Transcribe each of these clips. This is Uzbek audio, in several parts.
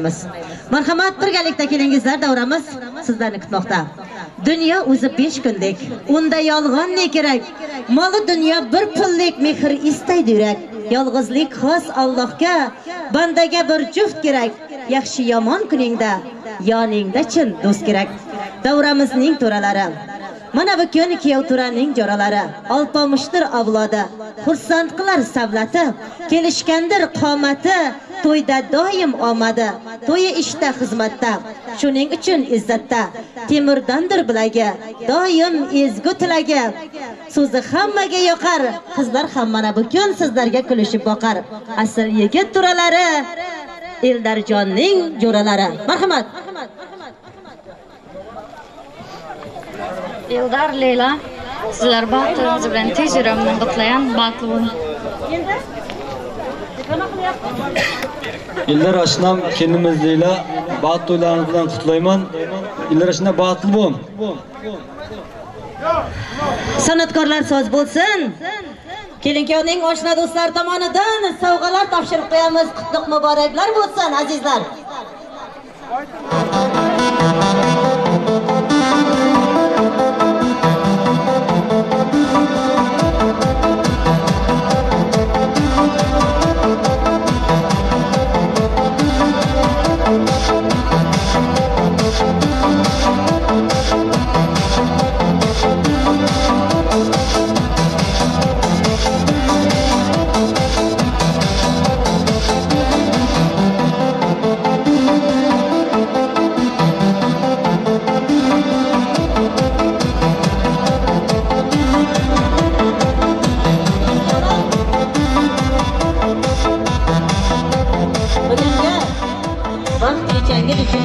takrorlaymiz. Marhamat, birgalikda kelingizlar, davramiz sizlarni kutmoqda. Dunyo o'zi 5 kunlik, unda yolg'on ne kerak? Moli dunyo bir pullik, mehr istaydi yurak. Yolg'izlik xos Allohga, bandaga bir juft kerak. Yaxshi yomon kuningda yoningda chin do'st kerak. Davramizning to'ralari. Mana bu kun kuyov to'raning jo'ralari, Alpomishdir avlodi, xursand qilar savlati, kelishgandir qomati, to'yda doim omadi, to'yi ishda xizmatda, shuning uchun izzatda, temirdandir bilagi, doim ezgu tilagi. So'zi hammaga yoqar, qizlar ham mana bu kun sizlarga kulishib boqar. Asl yigit to'ralari, Eldarjonning jo'ralari. Marhamat. Eldar, Leyla, sizlar baxt to'yingiz bilan tez yuragimdan qutlayan, baxtli bo'ling. Eldar oshnam, kelinimiz Leyla, baxt to'ylaringiz bilan qutlayman. Eldar oshna, baxtli bo'ling. San'atkorlar soz bo'lsin. Kelin-kuyovning oshna do'stlar tomonidan sovg'alar topshirib qo'yamiz. Qutlug' muboraklar bo'lsin, azizlar.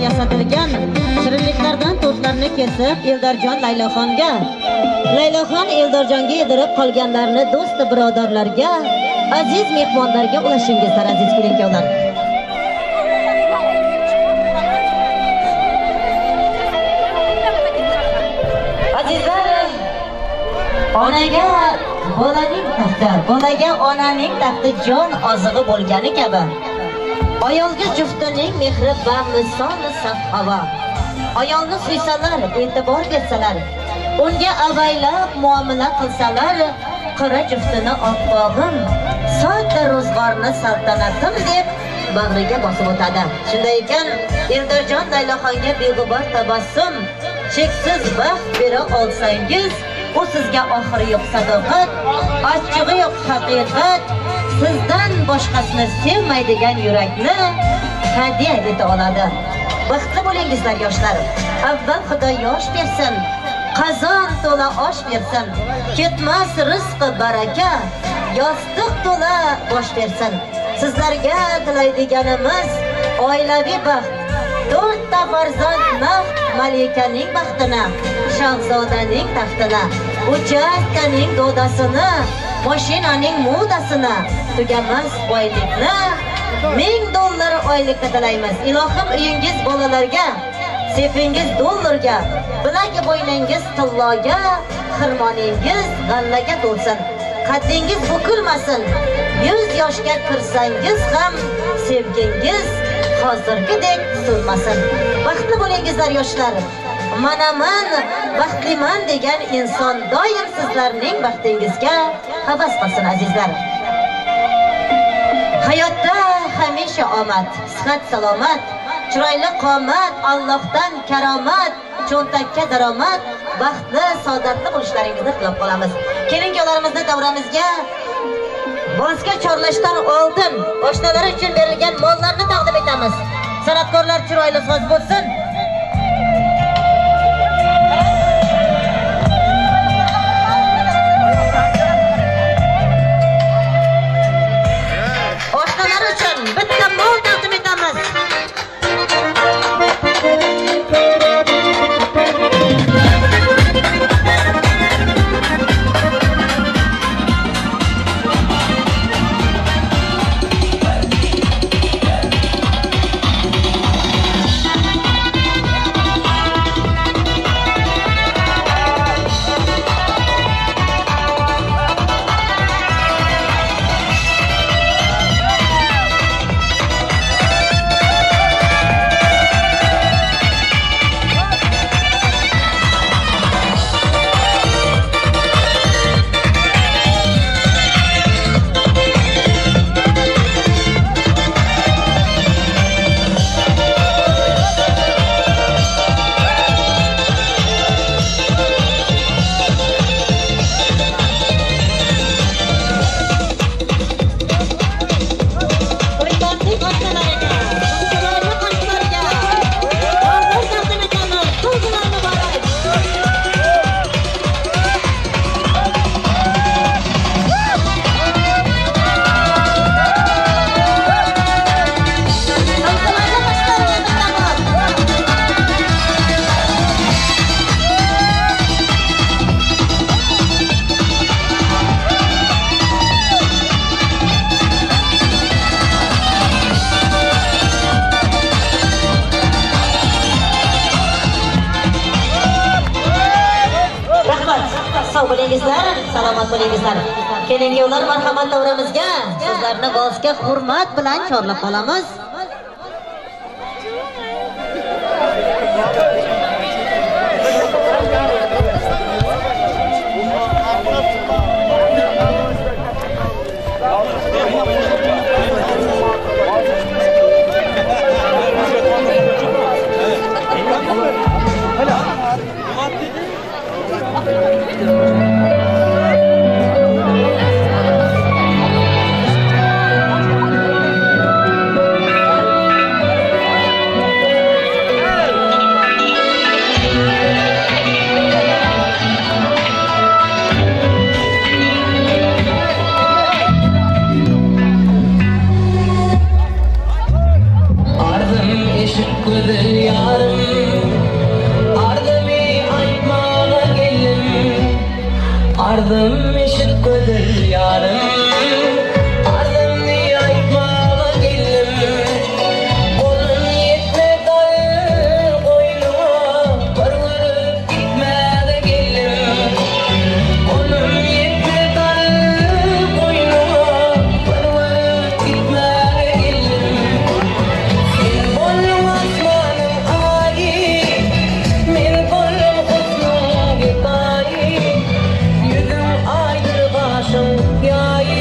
Yasatilgan shirinliklardan tortlarni kesib Eldarjon Laylaxonga, Laylaxon Eldarjonga yedirib qolganlarni do'st birodarlarga, aziz mehmonlarga ulashingizlar, aziz kelin-kuyovlar. Azizlar, onaga bolaning taxti, bolaga onaning taxti jon ozig'i bo'lgani kabi, ayolga juftining mehri va misoli saf havo. Ayolni suysalar, e'tibor bersalar, unga avaylab muomala qilsalar, qora juftini oppog'im, sodda ro'zg'orni saltanatim deb bag'riga bosib o'tadi. Shunday ekan, Eldarjon Laylaxonga beg'ubor tabassum, cheksiz baxt bera olsangiz, u sizga oxiri yo'q sadoqat, achchig'i yo'q haqiqat, sizdan boshqasini sevmaydigan yurakni hadya eta oladi. Baxtli bo'lingizlar yoshlar. Avval Xudo yosh bersin, qozon to'la osh bersin, ketmas rizqi baraka, yostiq to'la bosh bersin. Sizlarga tilaydiganimiz oilaviy baxt, 4ta farzand naqd malikaning baxtini, shahzodaning taxtini, uchastkaning dodasini, mashinaning modasini, tugamas boylikni, $1000 oylikni tilaymiz. Ilohim uyingiz bolalarga, sepingiz dollarga, bilagi bo'yningiz tilloga, xirmoningiz g'allaga to'lsin. Qaddingiz bukilmasin. 100 yoshga kirsangiz ham sevgingiz hozirgidek so'nmasin. Baxtli bo'lingizlar yoshlar. Manaman, baxtliman degan inson doim sizlarning baxtingizga havas qilsin azizlar. Hayotda hamisha omad, sihat salomat, chiroyli qomat, Allohdan karomat, cho'ntakka daromad, baxtli, saodatli bo'lishlaringizni tilab qolamiz. Kelin-kuyovlarimizni davramizga bosga chorlashdan oldin oshnalari uchun berilgan mollarni taqdim etamiz. San'atkorlar chiroyli soz bo'lsin. Oshnalar uchun bitta mol taqdim etamiz. Salomat bo'lingizlar. Kelin-kuyovlar marhamat davramizga. Sizlarni valsga hurmat bilan chorlab qolamiz. Ardım eşit güzel yarım, ardım aytmağa geldim. Kolum yetmedi koynuma, bir görüp gitmedi geldim. Kolum yetmedi koynuma, bir görüp gitmedi geldim. Sen kolum asmanın ayı, men kolum husnun gıdayı. Aydır başım yayı.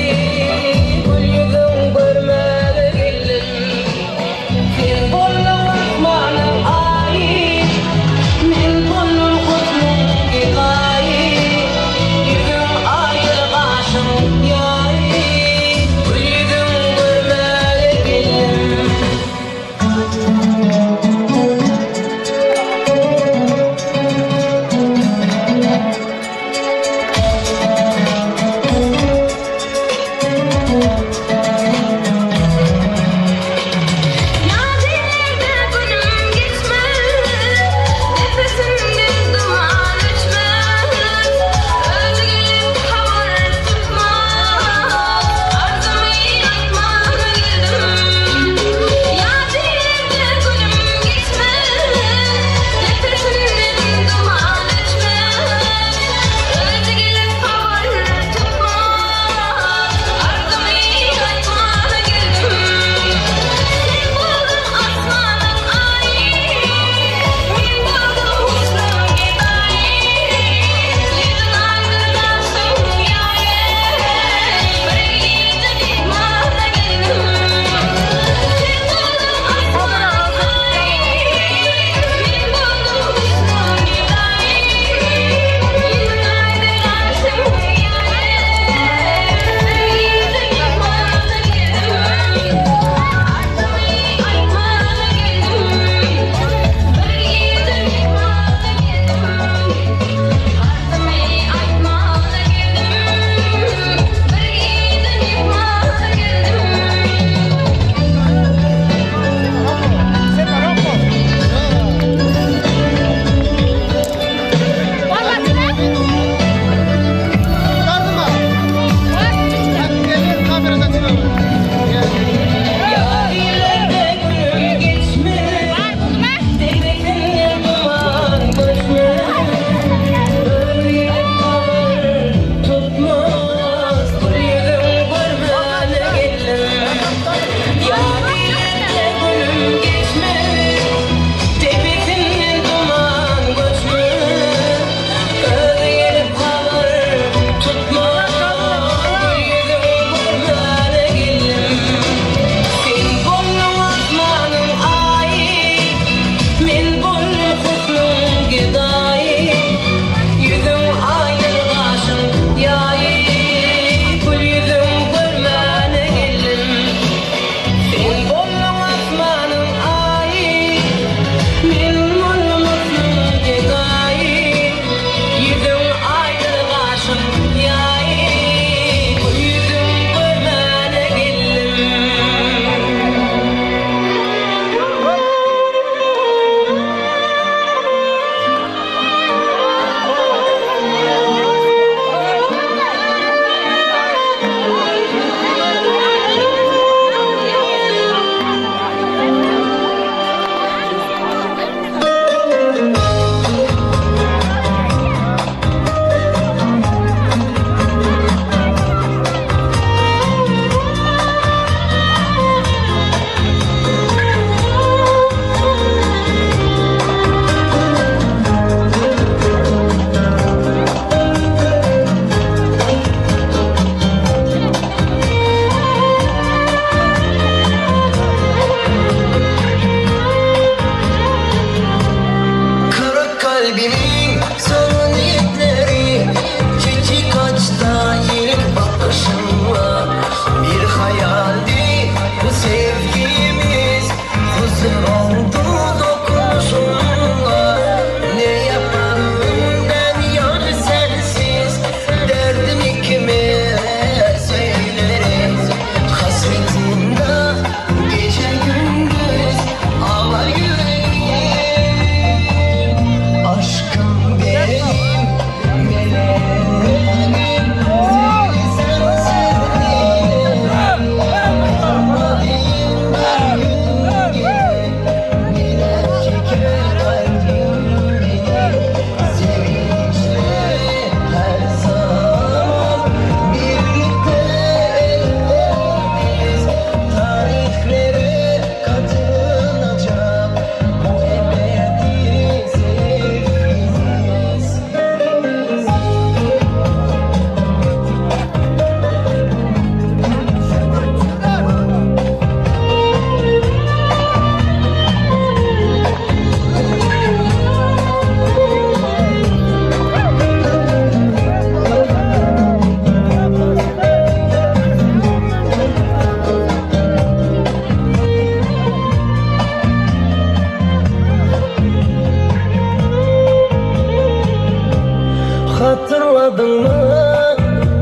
Hatırladın mı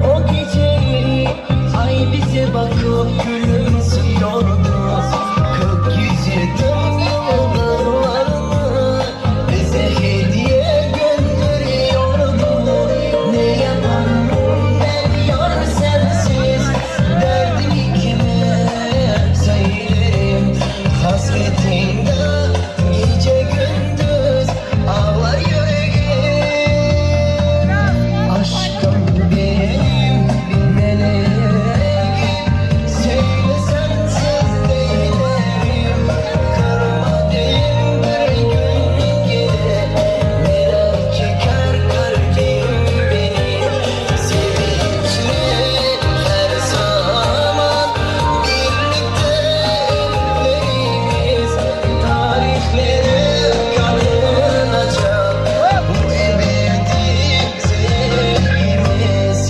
o geceyi? Ay bize bakıp gülümsüyordu. Kök yüzü tüm yıldızlarını bize hediye gönderiyordu. Ne yaparım ben yar sensiz, derdimi kime söylerim? Hasretinden gece gündüz ağlar yüreğim. Aşkım benim meleğim, söyle sensiz neylerim? Kırmadığım bir gün gelir, neler çeker kalbim benim. Sevinçli her zaman birlikte ellerimiz, tarihlere kalınacak bu ebedi sevgimiz.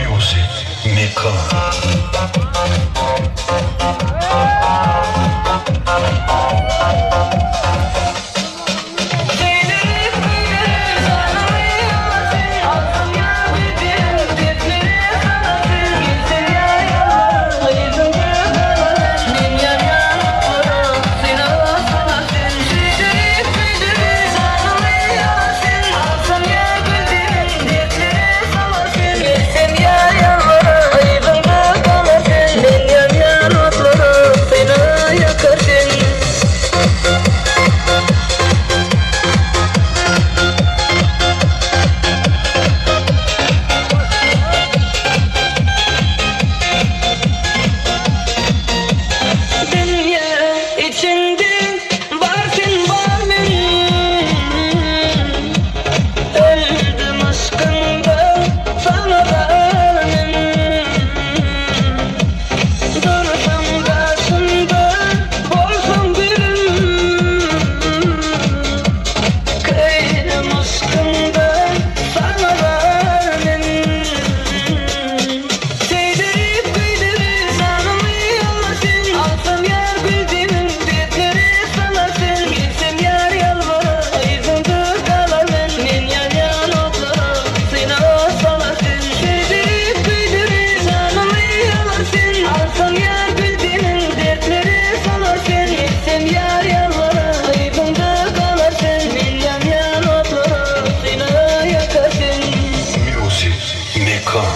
Music Mekan. Dünya içinde varsın var mı? Öldüm aşkından sana varım. Dursam karşımda bolsam gülüm. Kıydım aşkından sana varım. Sevdirip güldürüp canımı yallasın. Alsam yar güldürüm dertleri salasın. Gitsem yar yalvara yüzümde kalasın. Men yan yan otlara seni salasın. Sevdirip güldürüp canımı yallasın. Alsam yar güldürüm dertleri salasın. Gitsem yar yalvara yüzümde kalasın. Men yan yan otlara seni yakasın. Music Mekan.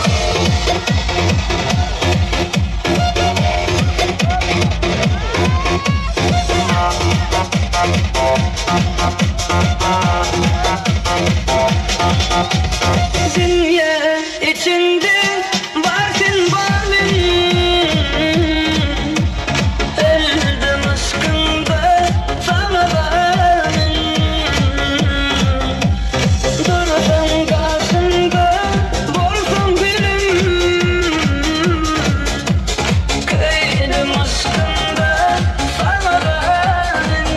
Dünya içinde varsın var mı? Öldüm aşkında sana varım. Dursam karşımda bolsam gülüm. Kıydım aşkında sana varım.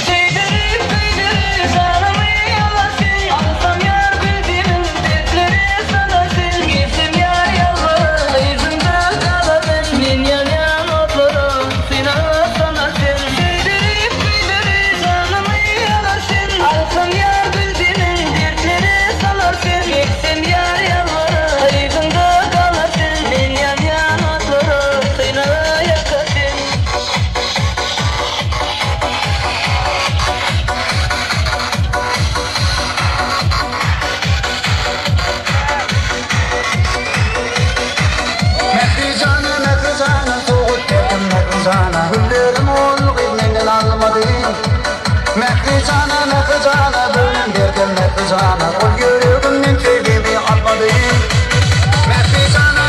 Sevdirip güldürüp canımı yalasın. Alsam yar güldürüm dertleri salasın. Gitsem yar yalvara yüzümde kalasın. Men yan yan otlara seni salasın. Sevdirip güldürüp canımı yalasın. Alsam yar güldürüm dertleri salasın. Gitsem yar yalvara yüzümde kalasın. Men yan yan otlara seni yakasın. Mehri cana, soğuk dedim mehri cana, güllerim ol menden almadı. Mehri cana, bölüm derdim mehri cana, ol yüreğimden sevgimi almadı. Mehri cana,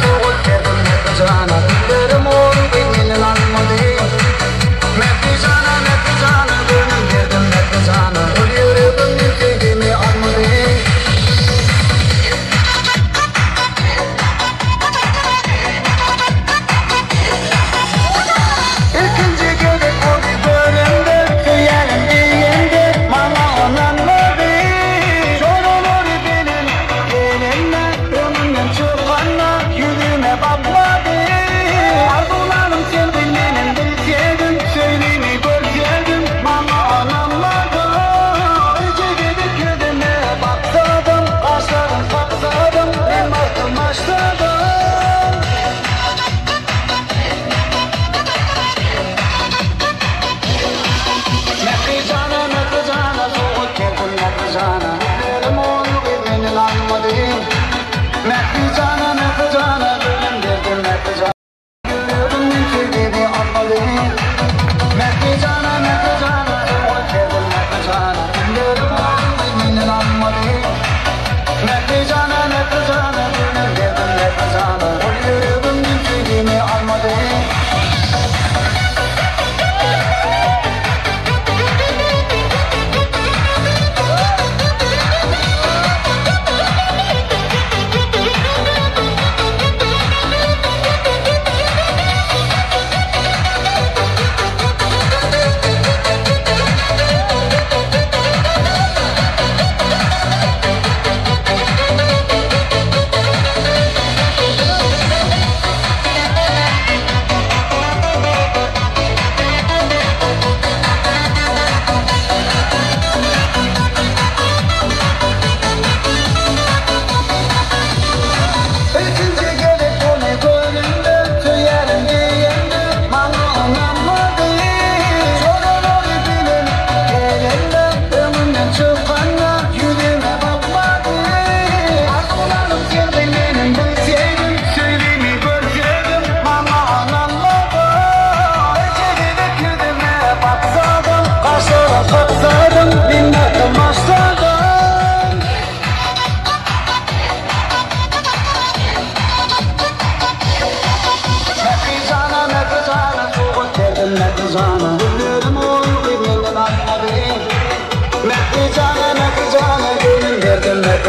soğuk dedim mehri cana, güllerim ol menden almadı. Mehri cana, bölüm derdim mehri cana, ol yüreğimden sevgimi almadı. İkinci gezek oldu görümde, kıyanım diyende, mama onanmadı. Çok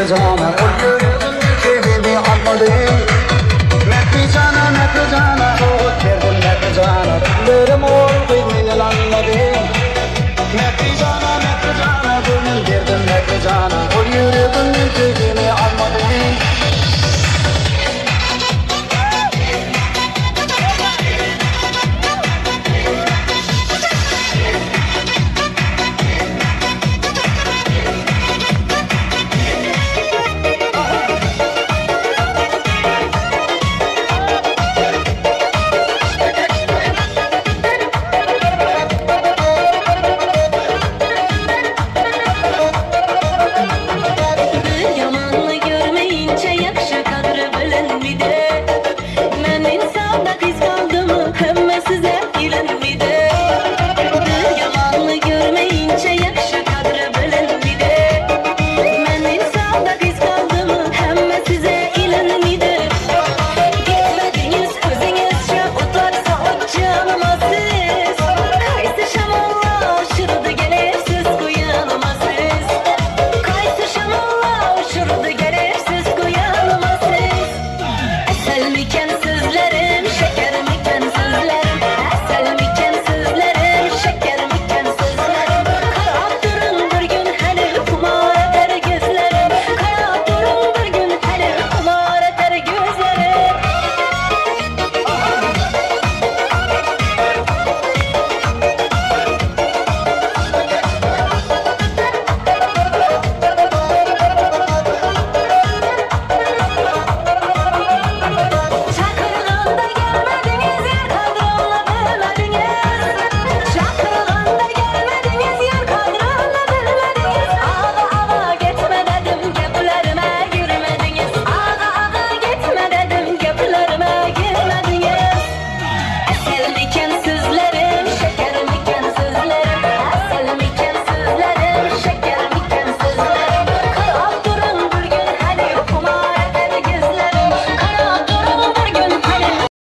Mehri cana.